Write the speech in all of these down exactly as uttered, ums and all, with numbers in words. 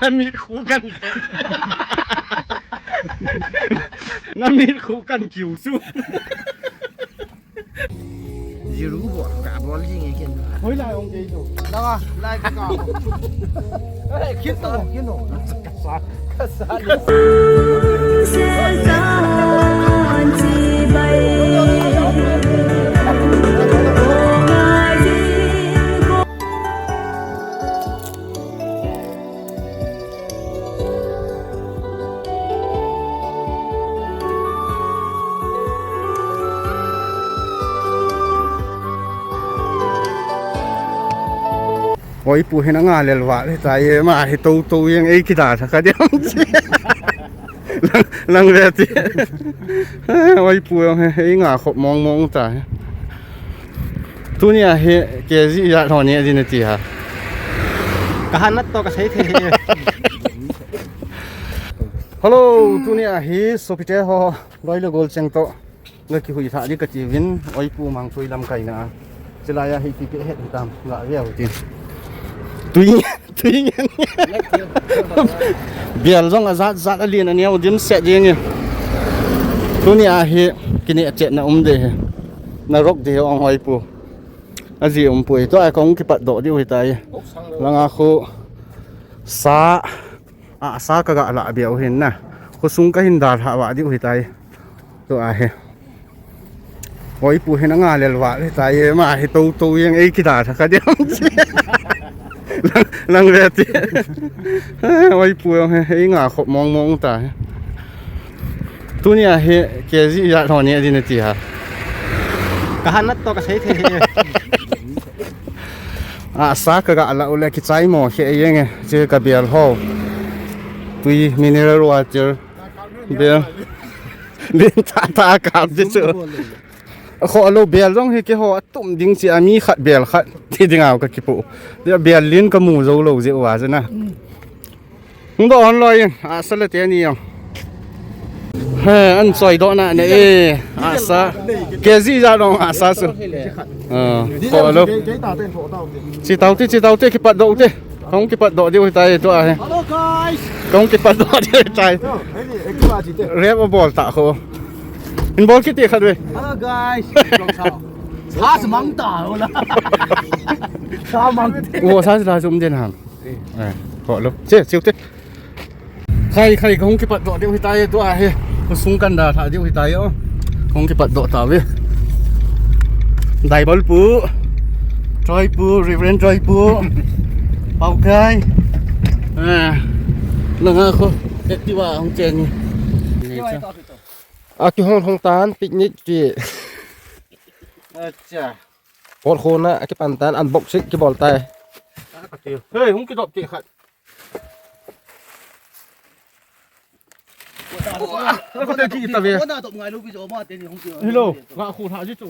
Namit khu kan. Namit khu kan kiu su. Jiru bo, ka bol jing e ken. Hoi lai ong kei tu. La, lai ka ka. Eh, kin to, kin to. Ka sa, ka sa. Oi, pu hin anga lel val hitai, ma hi to to jeng ei kida tha ka diam. Lang, lang ve ti. Oi, pu jong he, ei nga khop mong mong ta. Tunia hi K G ijat ho ne din ti ha. Ka han nat to ka sei thei he. Hello, tunia hi sopite ho, loi le gol cheng to. Nga kihui tha di ka ti vin, oi pu mang thui lam kai na. Chilai a hi pi pe het tam, nga ve u ti. Tui, tui ngen. Bial jong a jat jat a lien a neo dim set ding e. Tunia hi kine chet na um de he. Na rok de ong oi pu. A ji um pui to a kong kipat do di u hitai. Langa khu sa a sa ka ga la bia u hin na. Khu sung ka hin dal ha wa di u hitai. To a he. Oi pu hin anga lel val hitai, ma hi to to jeng ei kida tha ka diam. Lang, lang ve ti. Oi pu jong he, ei nga khop mong mong ta. Tunia hi K G ijat ho ne din ti ha. Ka han nat to ka sei thei he. A sa ka ga la u le kichai mo he jeng e, che ka bial ho. Tui mineral water. Bial. Lin ta ta kap di chu. Kho lo bel jong hi keiho atum ding chi a mi khat bel khat ti ding a ka kipu. Dia bel lin ka mu jo lo je wa je na. Hung do hon loi in, a sa le te ni jong. He, an choi do na ne e, a sa. K G ja dong a sa su. A, kho lo. Chi tau ti, chi tau ti, kipat do ti. Hung kipat do diu hitai tu a he. Hello guys. Hung kipat do diu hitai. Yo, hey, hey, kua ji te. Rep a bol ta kho. In bol kiti khat ve. Hello guys. Sa sa mang ta ho la. Sa mang te. Wo sa sa sum den ham. Eh, kho lo. Che, che te. Khai, khai, kahung kipat do diu hitai tu a he. Ko sung kan da tha diu hitai o. Hung kipat do ta ve. Daibol pu. Troy pu, Reverend Troy pu. Pau kai. Eh. Nanga kho. Activa hung chen ni. A kihong hong tan picnic ti. Acha. Pol khona akipan tan unboxing kibol tai. Hey, hung kidop ti khat. Hello, nga khu tha ji chu.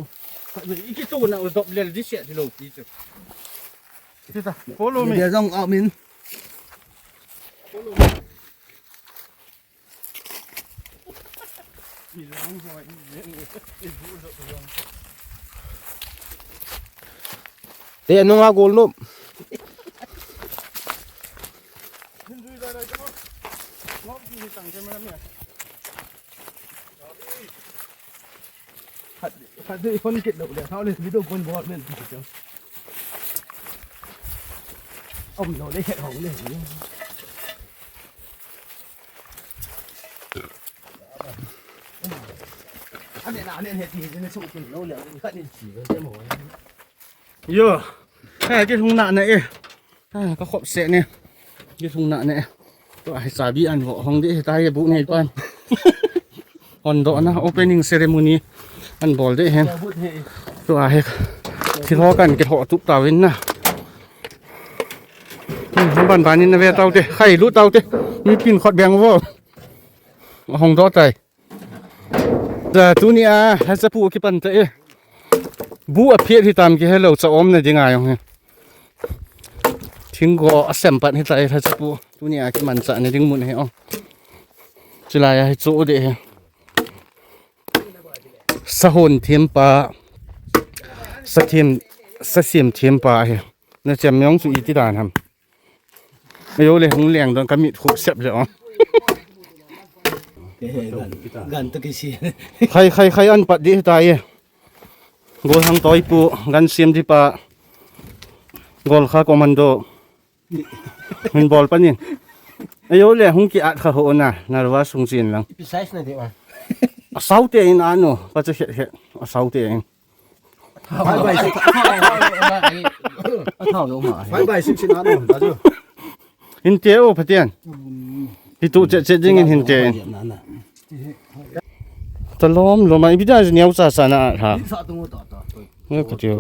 Iki chu na dop lel ji se hello ti chu. Follow me. Dia jong a min. Te nunga gol nup. Khat, khat dei phone kit lo le, thau le video phone bol men ti chu. Om lo le het hong le. Ane na, ane het ti ne su kin lo le, khat ni chi lo te mo. Yo. Hai ke hung na na e. Ah, ka khop se ne. Ke hung na ne. To ai sa bi an vo hong de ta ye bu nei pan. Hon do na opening ceremony an bol de hen. To ai. Thil ho kan ke ho tup ta win na. Hmm, ban ban in na ve tau te. Khai lu tau te. Mi pin khot beng vo. Hong do tai. Ta tunia, ha chapu kipan ta e. Bu a phiat hitam ki hello cha om na dinga jong he. Thinggo a sem pan hitai ha chapu. Tunia kiman cha na ding mun he o. Chilai a hi chu de he. Sahon thim pa. Sa thim, sa sim thim pa he. Na chem jong chu iti dan ham. Ayo le hung leng don ka mit khu sep le ong. Gan to kisi. Khai khai khai an pat di ta ye. Gol hang toi pu gan sim di pa. Gol kha commando. Min bol panin. Ayo le hung ki at kha ho na, na ruwa sung chin lang. Ipi size na de wa. A sau te in ano, pa che he he. A sau te in. Bye bye six. Bye bye six in ano, ta jo. Hin te o Pathen. Hi tu che che ding in hin te in. Talom lom ai bida ni au sa sa na ha. Ni ka tiu.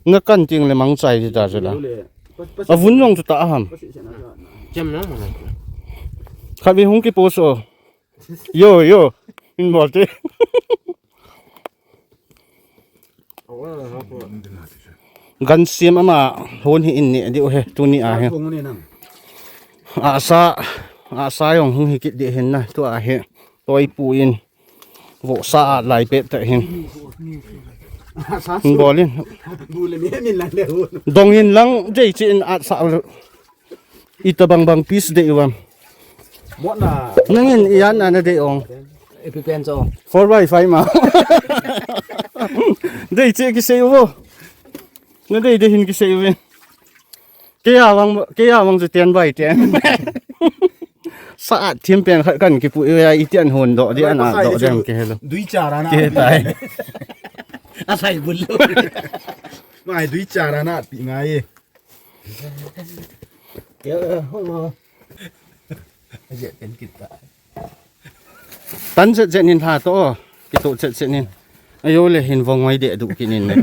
Na kan ting le mang chai di ta chu la. A vun long chu ta ham. Chem na mo. Khat ve hung ki post o. Yo yo. In bol te. Gan siam ama hon hi in ne diu he tuni a he. Asa asa jong hung hi kit di hin na tu a he. Toi pu in. Vohsa at lai pet ta hin. Bolin. Dong hin lang jei chi in at sa. Ita bang bang piece dei uvam. Nangin ian ana dei ong. Ipi pen cho. Four by five ma. Dei chi kisei uvo. Na dei dei hin kisei uve. Kei a vang, kei a vang chu ten by ten. Sa at thim pen khat kan kipu i ve a i tian hon do di ana do dem ke helo. Dui chara na. Ke tai. A sai bul lo. Mai dui chara na pi ngai. Ke ho lo. Aje pen kita. Tan chet chet nin ha to, ki to chet chet nin. Ayo le hin vong wai de du ki nin ne.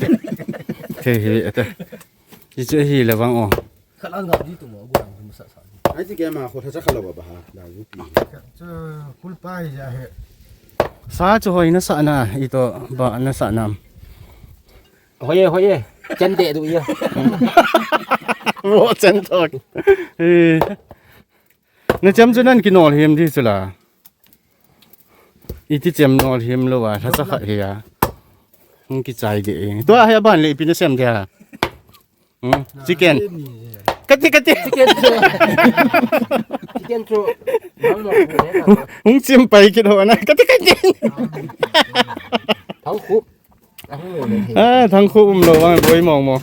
Thei hi ate. Ji chu hi le vang o. Khalang ga ji tu mo gu ang tu sa sa. Ai ti ke ma kho tha cha kha lo ba ha. Da ju pi. Cha kul pa hi ja he. Sa chu hoi na sa na i to ba na sa nam. Hoi ye hoi ye. Chen de du ye. Ro chen to. Eh. Na chem chu nan kinol him di chu la. Iti chem nol him lo wa, tha cha khat hi a. Hung ki chai de. Tua hi a ban le ipi na sem de ha. Hmm, chicken. Kati kati. Chicken chu. Chicken chu. Hung chim pai ki do na. Kati kati. Thau khup. Ah, thang khu um lo vang boi mong mong.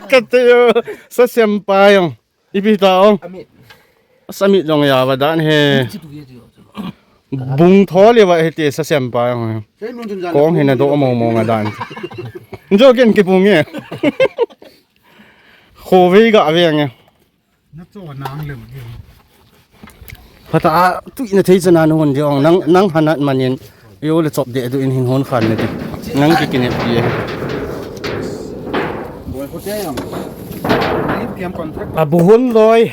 Kati yo, sa sem pa yong. Ipi ta ong. Amit. Sa mit jong ya va dan he. Bung tho le va he te sa sem pa yong. Kong he na do mong mong a dan. Jo ken ki bung e. Kho ve ga ve nge. Na cho nang lem ge. Phata a tui na thei chana na hon de ong nang nang hanat manin yo le chop de du in hin hon khan ne de. Nang ki kine pi e. Boi ko te yong. Ni piam contract. A bu hon loi.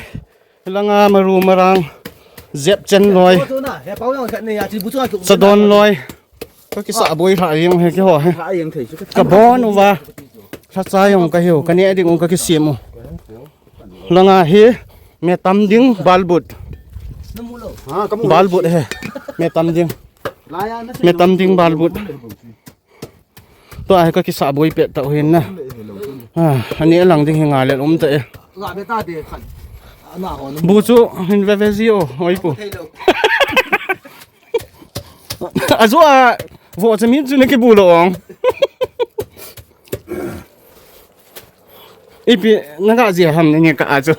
Langa maru marang. Zep chen loi. Ko tu na, he pau yong khat ne ya chi bu chu a tu. Sa don loi. Ka kisa boi ha yeng he ki ho he. Ha yeng thei chu. Ka bon uva. Tha cha yong ka hiu. Ka ne ding u ka kisim u. Langa hi me tam ding balbut. Ha, ka mu. Balbut he. Me tam ding. La ya na se. Me tam ding balbut. Tua hi ka kisa boi pet ta hin na. Ah, ani lang ding hi nga le um ta e. Nga be ta de khan. Ana hon. Bu chu hin ve ve ji o, oi pu. Thei lo. A zu a vo cha min chu na ki bu lo ong. Ipi na ga ji ham ni ka a chu.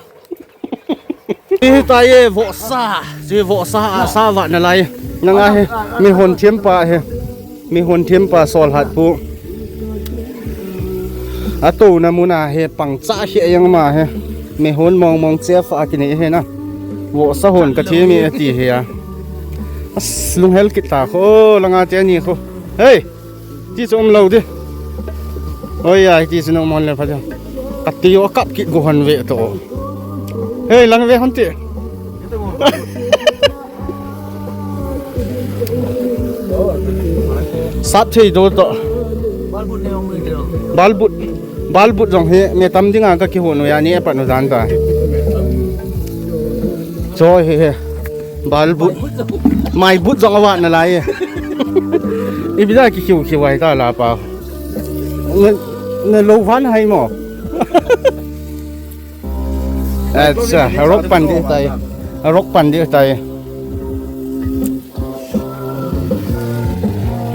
Hi ta ye vohsa, si vohsa a sa va na lai. Na nga he, mi hon thiam pa he. Mi hon thiam pa sol hat pu. A to na muna he pang cha he yang ma he. Mi hon mong mong che fa ki nei he na. Vohsa hon ka thi mi a ti he a. As lung hel kit ta kho, langa te ni kho. Hey! Ti chu um lo di. Oi, ai, ti chu um hon le pha di. Ka ti yo kap kit gu hon ve to. Hey, lang ve hon ti. Sap thei do to. Balbut, balbut jong he, me tam dinga ka ki hon ya ni e pa no dan ta. Choi he he. Balbut. Mai but jong awa na lai e. Ipi da ki khiu khiu ai ta la pa. Na, na lo van hai mo. Acha, rock pan ding tai. Rock pan ding tai.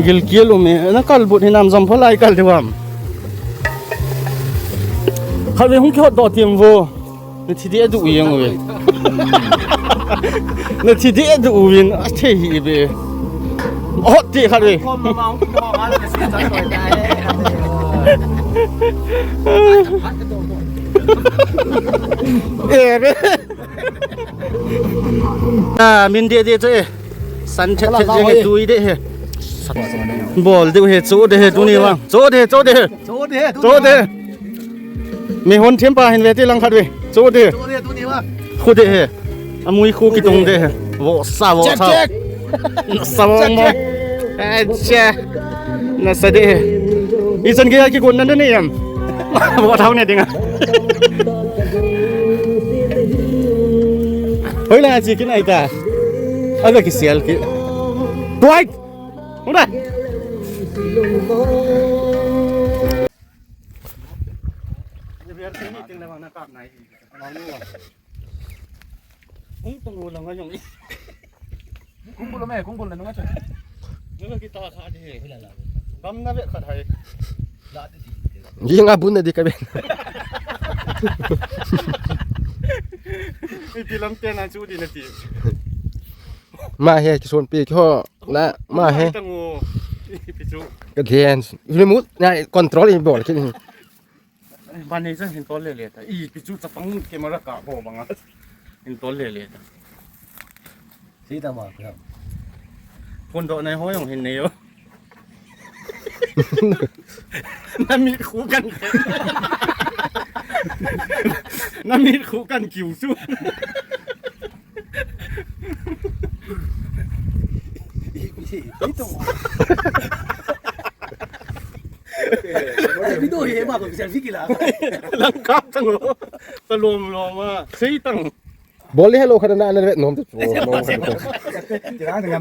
Gilkial um e, na kal but hinam, jam phalai kal ding ham. Khatvei hung kihot doh tim vo. Na thi ding adu jeng uve. Na thi ding adu uvin, athei hih be. Hot ti khatvei. Eh be. Ah, min deh deh chu e. San chet chet jeng e, tui deh e. Bol diu ahi, cho deh e, tuni vang. Cho deh e, cho deh e. Cho deh e, cho deh e. Mi hon thim pa hin ve ti lang khatvei. Cho deh e. Cho deh e, tuni vang. Khu deh e. Amui khu kitung deh e. Vo sa, vo sa. Check, check. Sa vo mo. Acha. Nasa deh e. Ichan gei a kikon na ding ham. Vo thau ne ding a. Hoilai a chi kinai ta. Aga kisial ki. Tuai. Hung da. Hung tong u lang a jong. Kung bul me, kung bul na nunga chu. Nunga kita kha di. Gam na ve khat hai. Ji nga bun na di ka ben. Ipi lam te na chu di na ti. Ma he, kison pi kiho na, ma he. Tang u. Ipi chu. Ka gen. Remote na control in bol ki. Ban nei chan hin tol le le ta. Ipi chu chapang camera ka bo banga. Hin tol le le ta. Sei ta ma ka. Phone doh nai ho jong hin nei o. Na mit khu kan. Na mit khu kan kiu chu. Video hi ma ko selfie kila. Lang kap tang o. Ka lom lom a. Sei tang. Bol le hello khat na na nom tu.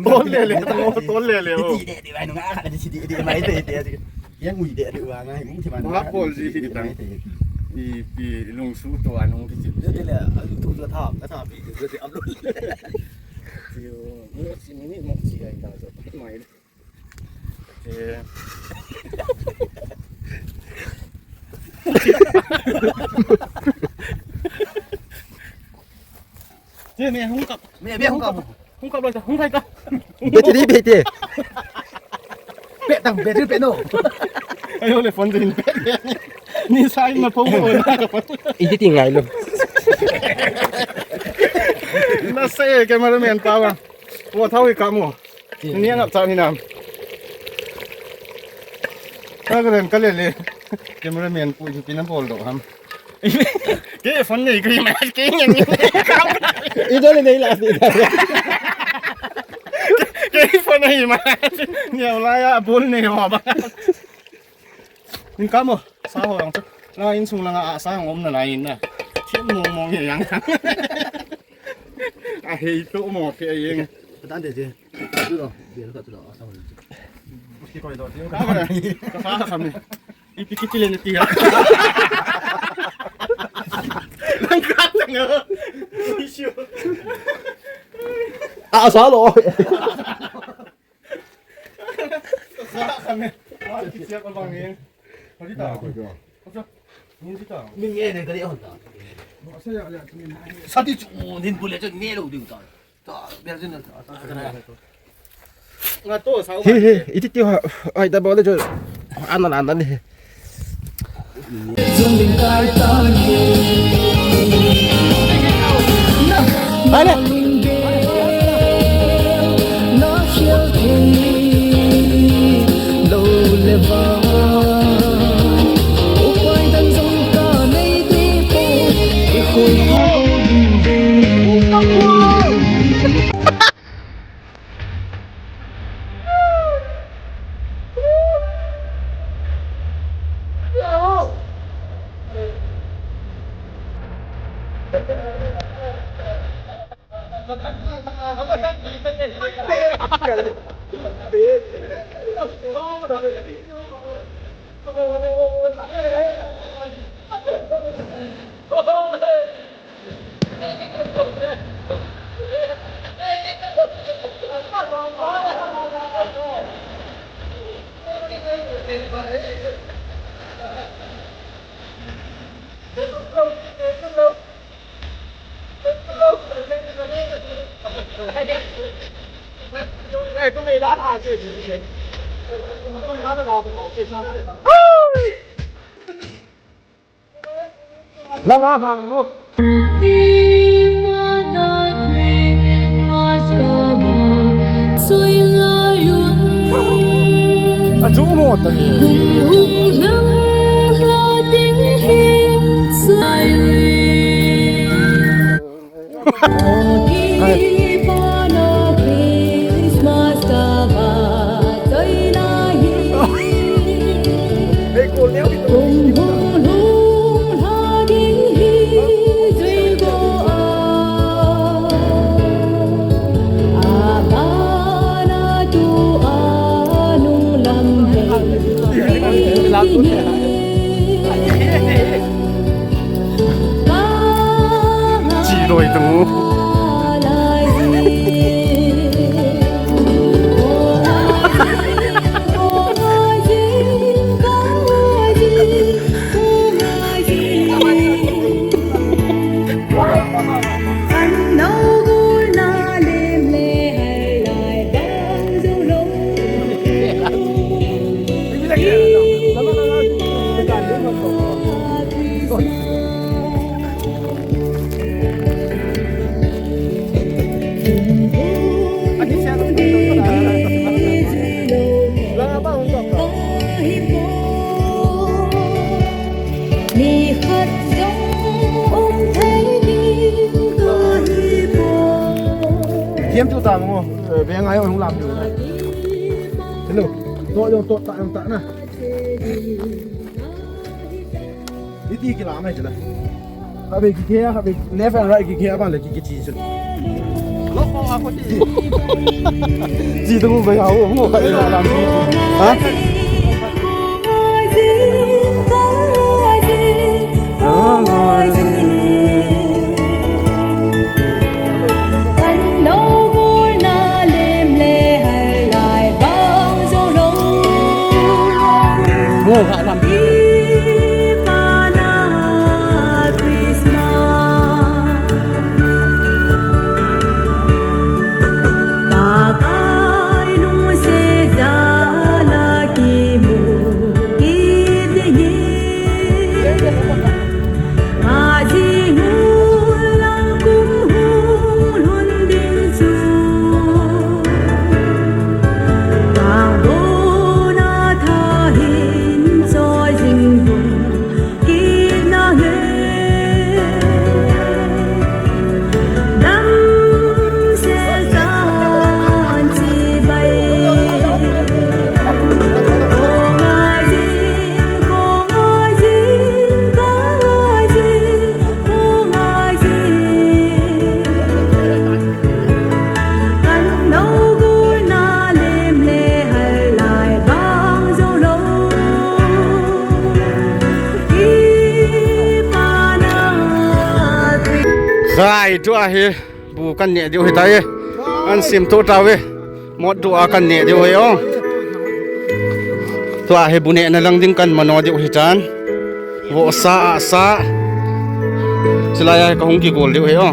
Bol le le tang o, tol le le o. Ti de de mai nunga khat ti de de mai te te. Yang ui de de wa ngai mu ti man. Nga bol ji hi tang. Ipi lungsu to anung ti. De de le tu tu tha ka tha pi de de upload. Ti o, mo si mini mo si ai ta so. Mai. Che, me hung kap. Me, me hung kap. Hung kap loi ta, hung khai ta. Battery be te. Pe tang, battery pe no. Ayo le phone din pe. Ni sai ma phone mo na ka pa. Iti ti ngai lo. Na se cameraman pa wa. Wa thau ka mo. Ni ngap cha ni nam. Ka ka len ka le le. Cameraman pu ju pina bol do ham. Ke phone nei ke ma ke ngen ngen. I do le nei la ni. Ke phone nei ma. Ni la ya bol nei ho ba. Nin kamo, sa ho lang chu. Na insung langa a sa ngom na lai na. Thim mong mong hi yang. A hei to mo phe yang. Tan de je. Tu lo, bia ka tu lo, a sa ho lang chu. Ki koi do. Ka sa ka sa mi. Ipi kiti le na ti ha. Nang ka tang a. Ishu. A sa lo. Min nge ne kali hon ta. Sati chu nin bule chu ne lo ding ta. Ta, ber jin ta. Nga to sa. He, he, iti ti ha, ai da bole chu. Ana la na ni. Langa hang nu. Achu mo ta ni. Chi loi tu. Thiam tu ta mo, ve ngai hung lam tu. Hello. To jong to ta jong ta na. Iti kila mai chila. Khatvei kikhe, khatvei left and right kikhe, aban le kikhe chi chu. Chi tu bai hao, mo khatvei lam. Ha? Khai, tua hi bu kan neh diu hitai. An sim tu tave. Mot tua kan neh diu hi o. Tua hi bu nehna lang ding kan mano diu hitan. Vohsa, ahsa. Chulai a ka hung kigol diu hi o.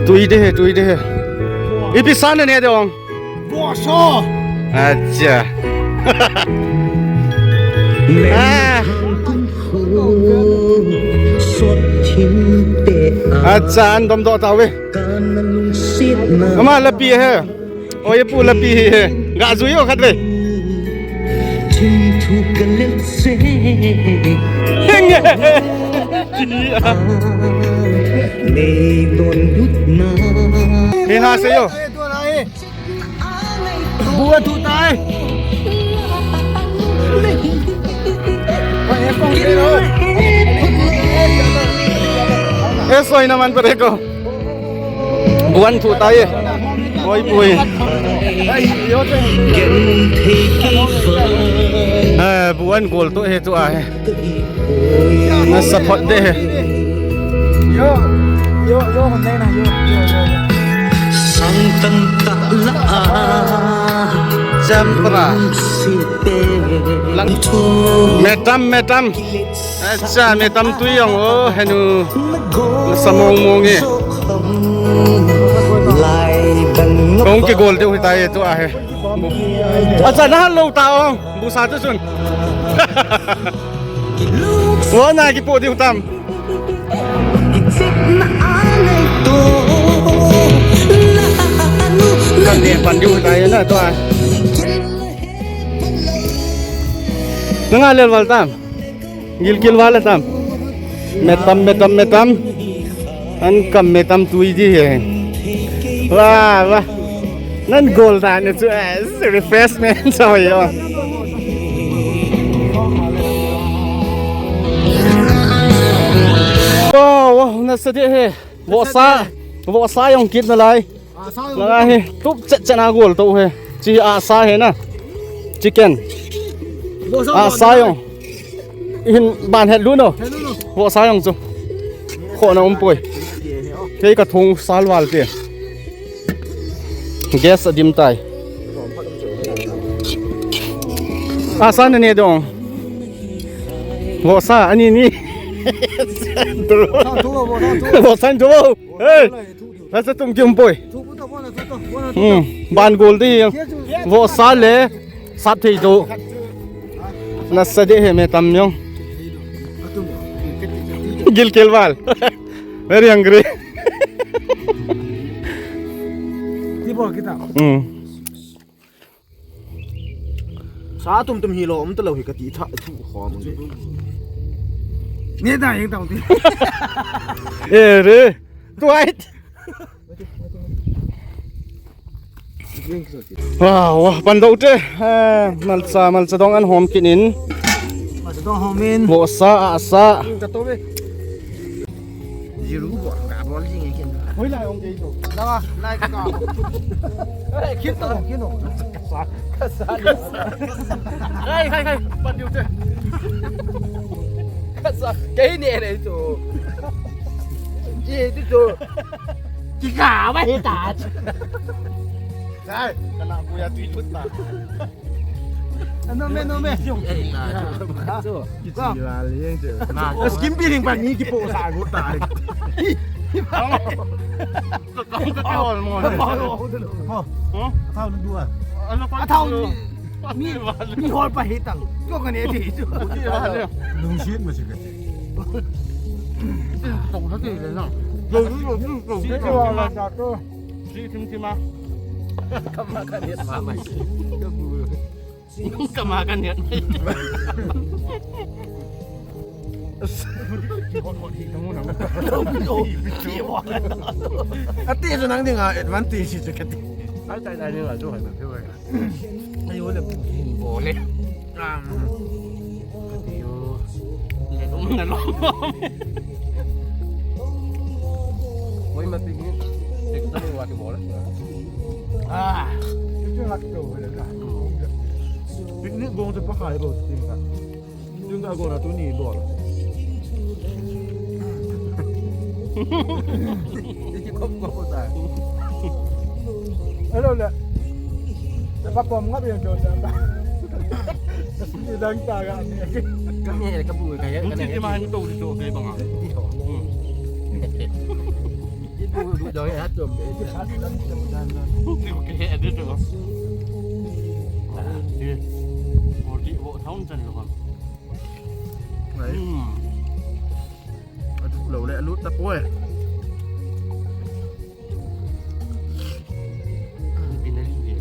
Tui de hi, tui de hi. Ipi sa na neh diu o. Boso. Acha. Ah. Acha, an dom doh tave. Ama lapi he. Oi, pu lapi hi he. Ga jui o khatvei. Henge. Hi ha se yo. Bu a thu tai. E soi na man pare ko. Bu an thu tai. Oi, pui. Eh, bu an gol to he tu a he. Na support de he. Yo, yo, yo, hon nei na, yo, yo, yo, yo. Sang tan ta la a. Jam pra. Lang. Metam, metam. Acha, metam tui jong o, henu. Samong mong e. Kong kigol deu hitai tu a he. Acha, nahan lou ta ong. Bu sa tu sun. Wa na kipo diu tam. Kan ne pan diu ta ya na to a. Nanga lel val tam. Gilkel val tam. Metam, metam, metam. An kam metam tui di he. Wa, wa. Nan gol dan chu, eh, refreshment sa yo. Wow, wow, nasa di he. Vohsa, vohsa jong kit nalai. Nalai he, tup chet chet na gol to he. Chi asa he na. Chicken. Asa jong. Hin ban het lu no. Vohsa jong chu. Kho na um poi. Kei ka thung sal val te. Gas adim tai. Asa na ne dong. Vohsa ani ni. Vohsa ni. Hey. Nasa tum ki um poi. Hmm. Ban gol di. Vohsa le. Sap thei do. Nasa de he metam jong. Gilkel val. Very hungry. Ti bo kita. Hmm. Sa tum tum hi lo, um ta lo hi ka ti tha, thu khom. Ne da yeng tau ti. Eh, re. Tuai. Wah, wah, pan do te. Eh, malcha, malcha dong an hom kit in. Malcha dong hom in. Vohsa, asa. Ka to be. Jiru bo, ka bol jing e kin. Hoi lai ong kei to. Dawa, lai ka ka. Eh, kin to, kin to. Sa, sa. Hai, hai, hai, pan diu te. Sa, kei ne ne to. Ji tu to. Ki ka ba he ta. Sai, kana ku ya tu ta. Ano me, ano me. Skim piling pa ni kipo sa gu ta. Kau kau kau mo. Huh? Kau na dua. Atau ni, ni hol pa hitang. Kau kena di tu. Lungsit masih kecil. Tong sa ti le na. Lungsit, lungsit, lungsit. Sri Tim Tim a. Kama ka niat ma mai. Kama ka niat mai. Ati so nang ding a advantage chu kati. Ai tai tai ni la chu hai na pheu ai. Ai yo le bole. Ram. Ati yo. Le dum na lo. Wai ma picnic. Tek ta ni wa ti bole. Ah. Picnic gong chu pa khai bo ting ka. Yung ka gona tu ni bol. Iti kop kop ta. Hello le. Ka pom ngap yang jong ta. Ni dang ta ga ni. Ka ni ka bu ka ya. Ka ni ma ni to ni to ke bang a. Ni bu du jong ya to. Ni ke he de to. Ni. Mo di bo thong chan lo. Ngai. Hmm. Adu lo le lut ta poi. Pin na li.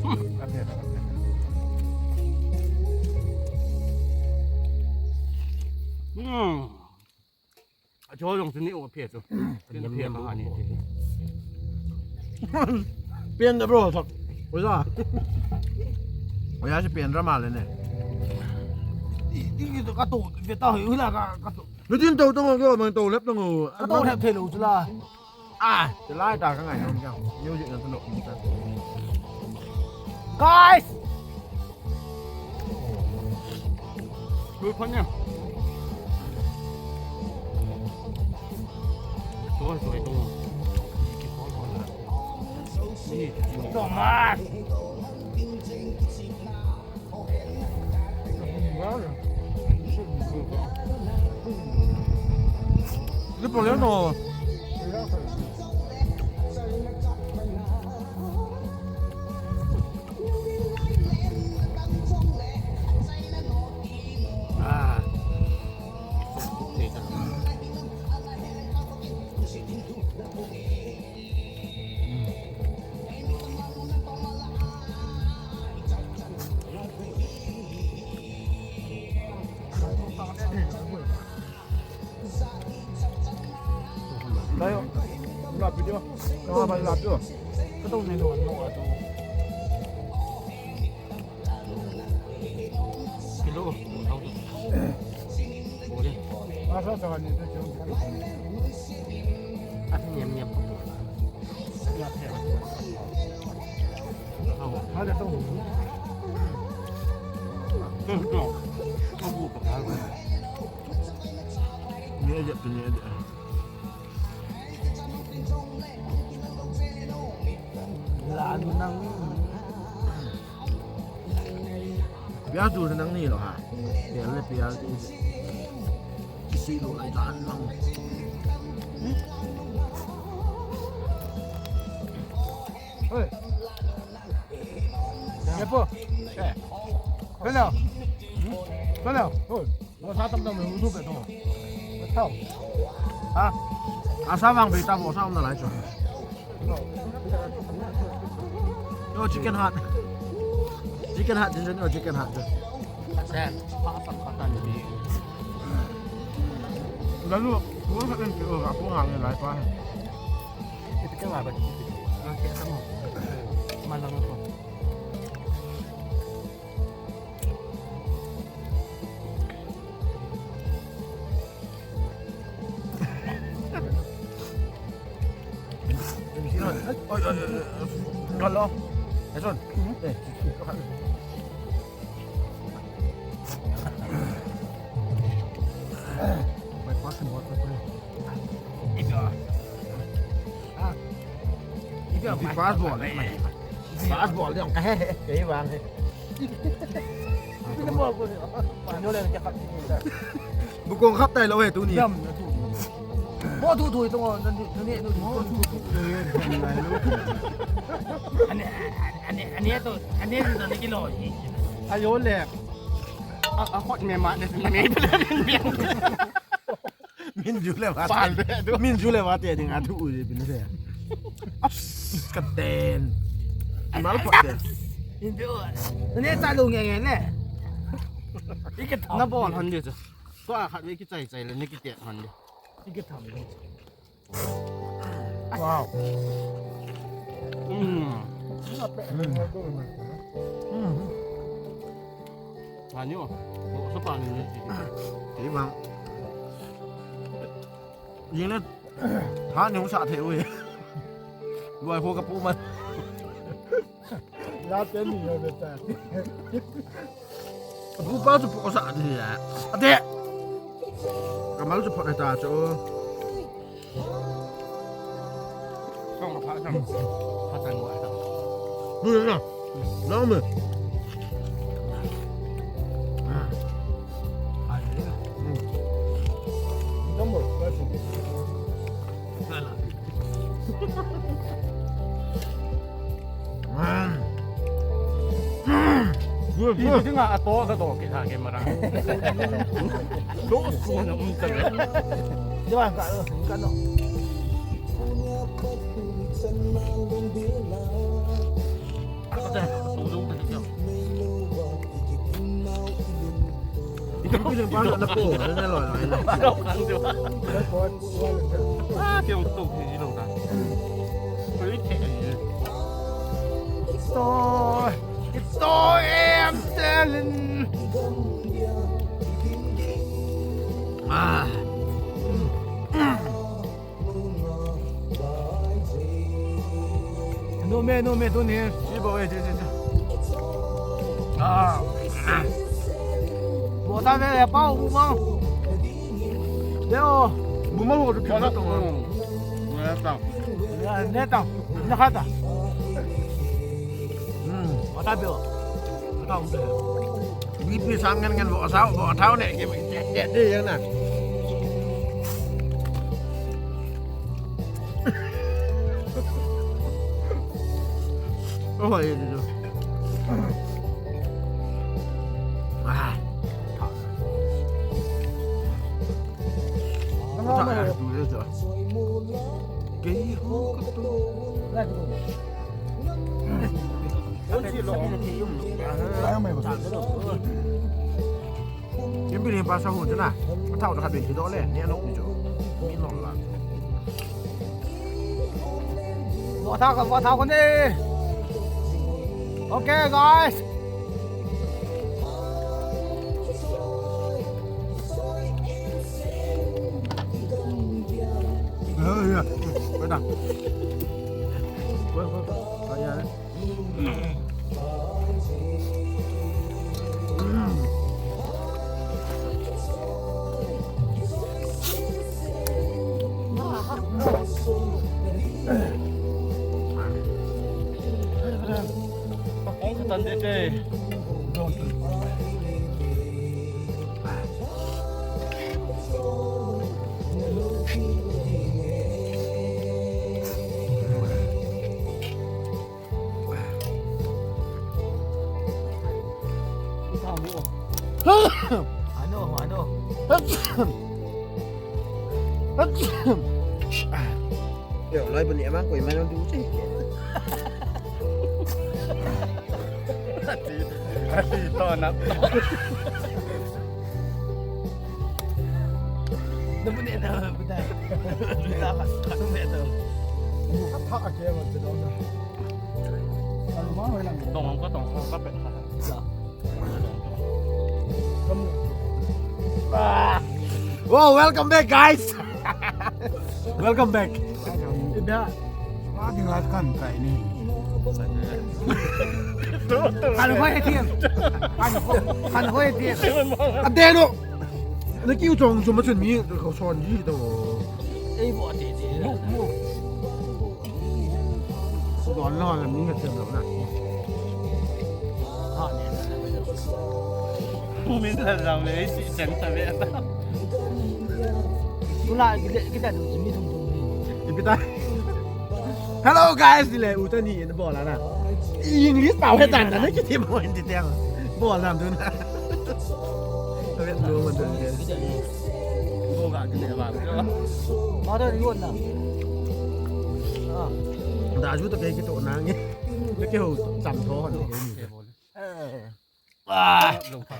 Hmm. Ache, ache. Hmm. Ache, jong sini o phe tu. Pin phe ma ni. Pin da bro, sak. Oya. Oya si pin ra ma le ne. Ti, ti, ti ka to, ve ta, hui la ka, ka to. Lu tin to, to, ko, man to, lep to. Ka to, lep the lo chu la. Ah, te lai ta ka ngai nom jang. Music na to lo. Guys! Lut phot nia. Soi, soi, soi. Ni. Thomas! Ni problem no. Ah. Tayo. Lapit yun. Kaya ba lapit yun? Katong nilo, ano, ato. Kilo. Boleh. Asa sa kanito, yung At nyem-nyem. Hada to. Ni aja tu ni aja. Lalo nang. Pial tu nang ni lo ha. Pial le pial tu. Kisi lo lai tan lang. Oi. Siapa? Eh. Hello. Hello. Oh. Mo sa tam tam mo tu pe to. Tao. Ha? Asa mang pe ta mo sa na lai cho. Yo, chicken heart. Chicken heart, din yo, chicken heart. Sen, pa pa pa tan ni. Lalu, mo sa kan ko ka ko hang lai pa. Ito ka ba? Ang kaya mo. Malang ko. Oi, oi, oi, oi. Kalau. Eson. Eh. May passion water pa. Ito. Ah. Ito, fastball, eh. Fastball, yung kahe, kahe, bang, eh. Bukong khap tai lo he tuni. Mo tu tu tu mo tu tu tu mo tu tu. Ani ani ani tu ani tu ni kilo. Ayo le. A a khot me ma ne me. Min ju le va. Min ju le va te ding a thu u je bin se. As ka ten. Mal pa te. Min ju. Ne ta lu nge nge ne. Ike tham. Na bol han de. Tua khat ve kichai chai le ni kitet han de. Ike tham. Wow. Mm. Mm. Ani o. O sa pa ni ni. Ti bang. Yin le. Ha ni hung sa the ui. Loi ho ka pu man. La te ni yo de ta. Bu pa chu pu sa di ya. Ate. Ka mal chu pu ta chu. Song ka pha song. Pha tan wa ta. Bu na. Long me. Ah. Ai. Dong mo. Ka la. Good, good. Iti nga ato ka to kita ke mara. Dos ko na unta. Di ba ka ka no. Ako ta, tulong ta siya. Ito ko yung paano na po. Ano na lo? Ano na lo? Ah, kaya ang tawag ni Gino na. Ito, ito, I'm telling. Ah. No me, no me, don't hear. Sibo, eh, sibo, sibo. Bo ta ve le pau bu mang. Deo. Bu mang ho tu kya na tong. Ne ta. Ne ta. Ne kha ta. Hmm. Bo ta ve. Bo ta ve. Bi pi sang ngen ngen bo sa bo thao ne ke de de yang na. Ôi, à. Cái hũ cái Kim bi ni pa sa hu chuna. Thao da khat be thi doh le. Ni anok ni chu. Mi nol la. Bo thao ka, bo thao ka ni. Okay, guys. Ơ, ơ. Quên nào. Quên, quên, quên. Thôi, giờ đấy. Ano, ano. Yo, lai bani amang ko iman ang duche. Ati, ati to na. Namu ne na buta. Buta ka, ka ne to. Ka tha a ke ma te do na. Ka lu ma wai lang. Tong ko tong ko ka pe. Wow, welcome back, guys. Welcome back. Ida. Wa ding la kan kai ni. Kan hoi ti. Kan hoi ti. Ade no. Na kiu chong chom ma chun mi ko son ji to. Ei bo ti ti. Don lo la mi nge tem lo na. Min ta ram le si chen ta ve ta. Ula ki le ki ta du mi thum thum ni. Ipi ta. Hello guys, ni le u ta ni en bo la na. English pao he tan na ki ti mo en ti te. Bo la du na. Ve lo mo du. Bo ga ki le ba. Ma da ni won na. Ah. Da ju ta ke ki to na nge. Ke ho cham tho ho. Eh. Ah. Lo pa.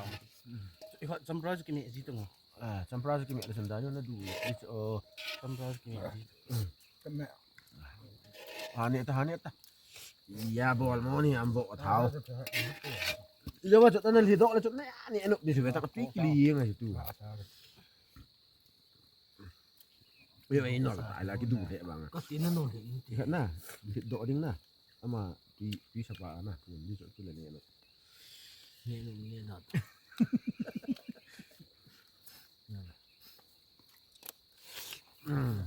Iho champra ju ki me ji to ngo. Ah, champra ju ki me le sun da ju na du. Iho champra ju ki me ji. Hane ta, hane ta. Ya bol mo ni am bo thao. Ya ba chot na li do le chot na ni anu di su ve ta ka pi ki li ngai tu. Ui, ui, nol tai la ki du le bang. Ka ti na nol le. Ti na. Ti do ding na. Ama ti ti sa pa na. Ni so tu le ne no. Ne no ne na.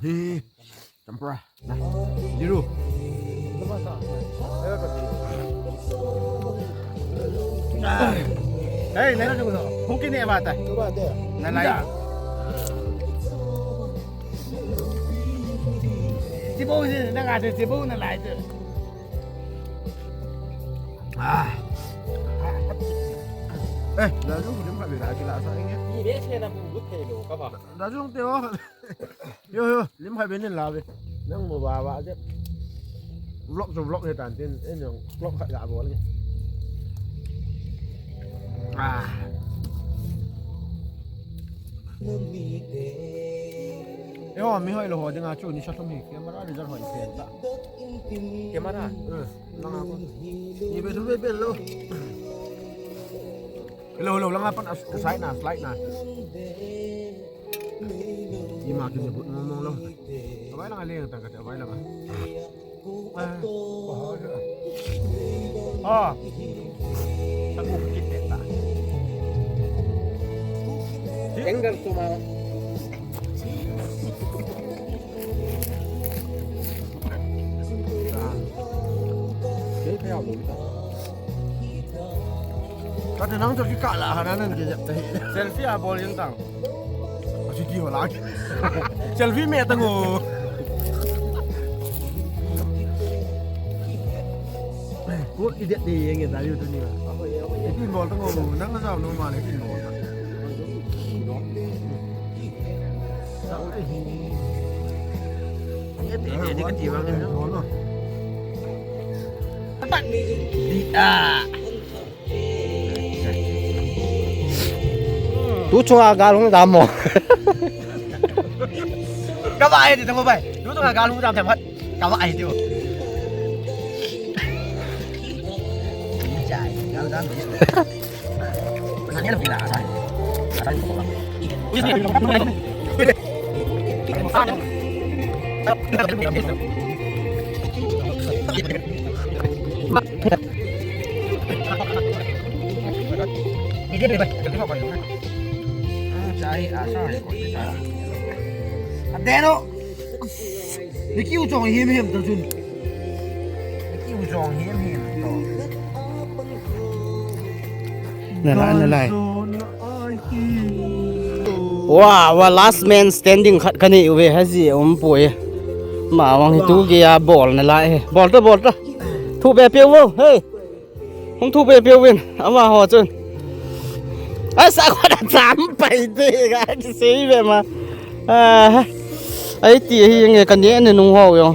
Hi. Champra. Jiru. Hey, nana tu ko. Hung kini ba ta. Tu ba ta. Na lai. Chibo ni na ga chibo na lai tu. Ah. Eh, la ju lim pa bi la ki la sa nge. Ni be che na bu bu te lo ka ba. La ju te o. Yo, yo, lim hai benin la ve. Nang mo ba ba je. Vlog jo vlog he tan tin, en jong vlog khat ga bol nge. Ah. Yo, mi hoi lo ho dinga chu ni sa thum hi camera result hoi pen ta. Camera. Eh, langa ko. Ni be thu be be lo. Hello, hello, langa pan as, slide na, slide na. Ima kini but mong mong lo. Abai langa leng tang ka abai langa. Ah. Angle tu ma. Kati nang tu kikala hana nan kijap tahi. Selfie a bol jeng tang. Achi ki hola ki. Selfie me tango. Ko idiot de yeng da yu tu ni ba. Ipin bol tango nang ka jao no ma ne ipin bol. Tu chunga gal hung dam mo. Ka ba ai ti tamo bai. Tu chunga gal hung dam tham hat. Ka ba ai ti. Adeno. Ni kiu chong him him to chun. Ni kiu chong him him to. Nalai, nalai. Wa, wa last man standing khat kanei uve haji um poi. Ma wang hi tu geiya bol nalai he. Bol ta, bol ta. Thu be pe wo. Hey. Hung thu pe pe win. Ama ho chun. Asa ko da cham pai te ga kisei ve ma. Ah. Ai ti hi nge kanei ne nung ho yo.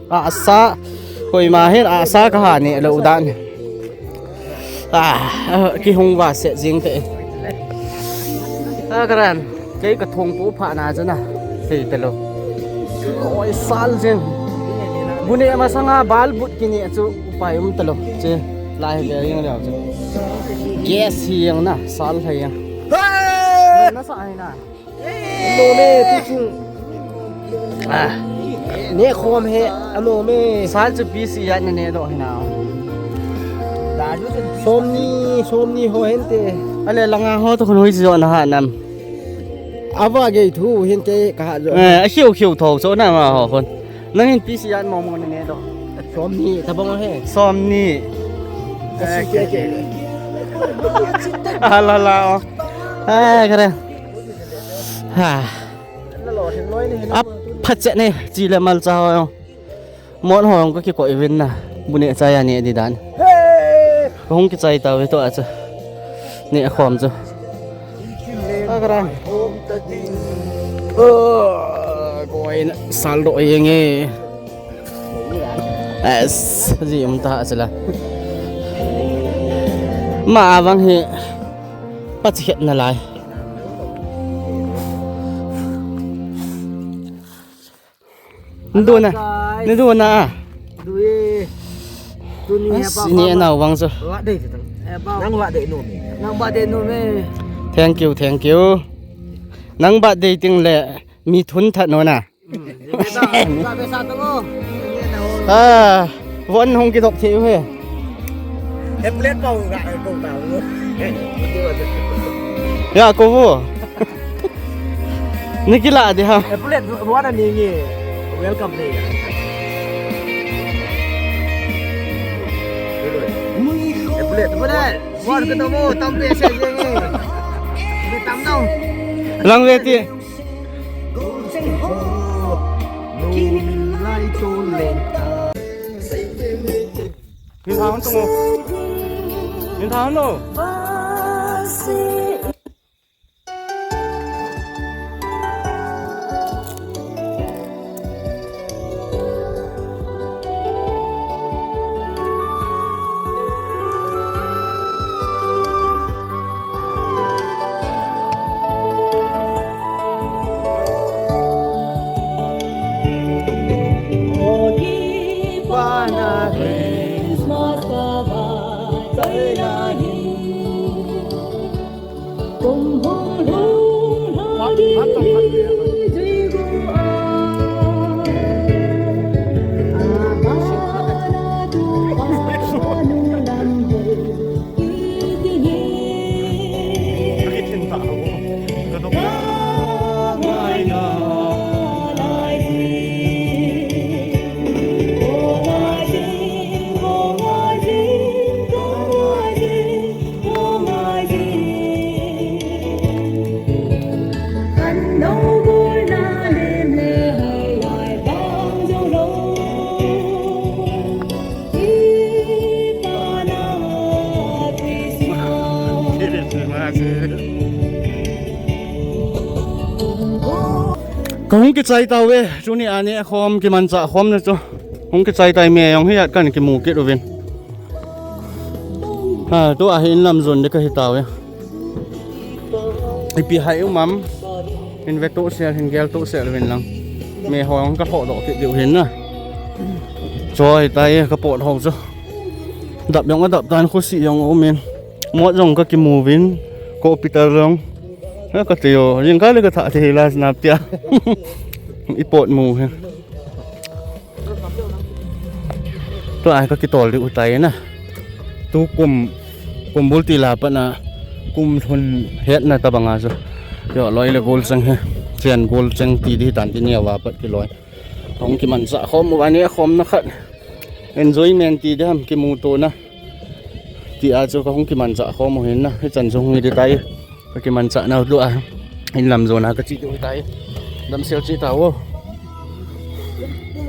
Asa. Koima hin asa kaha ne lo dan. Ah, kihung va se jing te. Ah, karan. Kei ka thong pu pha na chana. Hei te lo. Oi sal jing. Bu ne masanga bal but kine chu upai um te lo. Che. Lai ve jing leo chu. Gas hi jang na, sal hi jang. Na sa hi na. Ano me tu chu. Ah. Ne khom he, ano me. Sal chu P C ya ne ne do hi na. Somni, somni ho hente. Ale langa ho to khun hoi jo na ha nam. Ava gei thu hin kei ka ha jo. Eh, a khiu khiu tho cho na ma ho khun. Nang hin P C ya mo mo ne ne do. Somni, tabang he. Somni. Ke ke ke. Ala la. Eh, kare. Ha. A phat che ne, chi le mal cha ho. Mon ho ka kikoi vin na. Bu ne cha ya ne di dan. Hung kichai ta ve to a cha. Ne khom chu. Akara. Oh, koi na sal do yeng e. Es, ji um ta cha la. Ma avang hi. Pachikhet na lai. Ndu na. Ndu na. Dui. Tuni as, ni na wang so. Wa dei tang. Nang wa dei no me. Nang wa dei no me. Thank you, thank you. Nang wa dei ting le mi thun that no na. Ah, von hung kidok thei u he. He plate pau ga ko ta u. Ya ko vo. Ni kila di ha. He plate vo na ni ni. Welcome ni. He plate vo na. Vo ka to mo tam pe se ni. Ni tam no. Lang ve ti. Min tha hon tung o. Min tha hon lo. Hung kichai tauve, tuni a neh khom kimanchah khomna chu. Hung kichai tai, me jong hiya kan kimu kit uvin. Ha, tua hi in lam jon ding kahi tauve. Ipi hai um am. Hin ve tohsel, hin gel tohsel uvin lang. Me ho jong ka lhoh doh kit diu hin na. Choi tai, ka pot ho chu. Dap jong adap tan, khosi jong um in. Mot jong ka kimu uvin. Computer jong. Ha, ka tio, jingkah le ka thah thei la snap tia. I pot mu hi. Tua ka kitol diu tai na. Tu kum, kum bul tila pat na, kum lhun hetna tabang a chu. Yo, loi le gol cheng hi. Chen gol cheng ti di tan ti nia va pat kiloi. Hung kimanchah khom uva neh khomna khat. Enjoyment ti diham, kimutona. Tia chu ka hung kimanchah khom u hin na. Hichan chu hung hi ding tai. Ka kimanchah nau tua. In lam jon a ka che diu tai. Damsel che tauvo.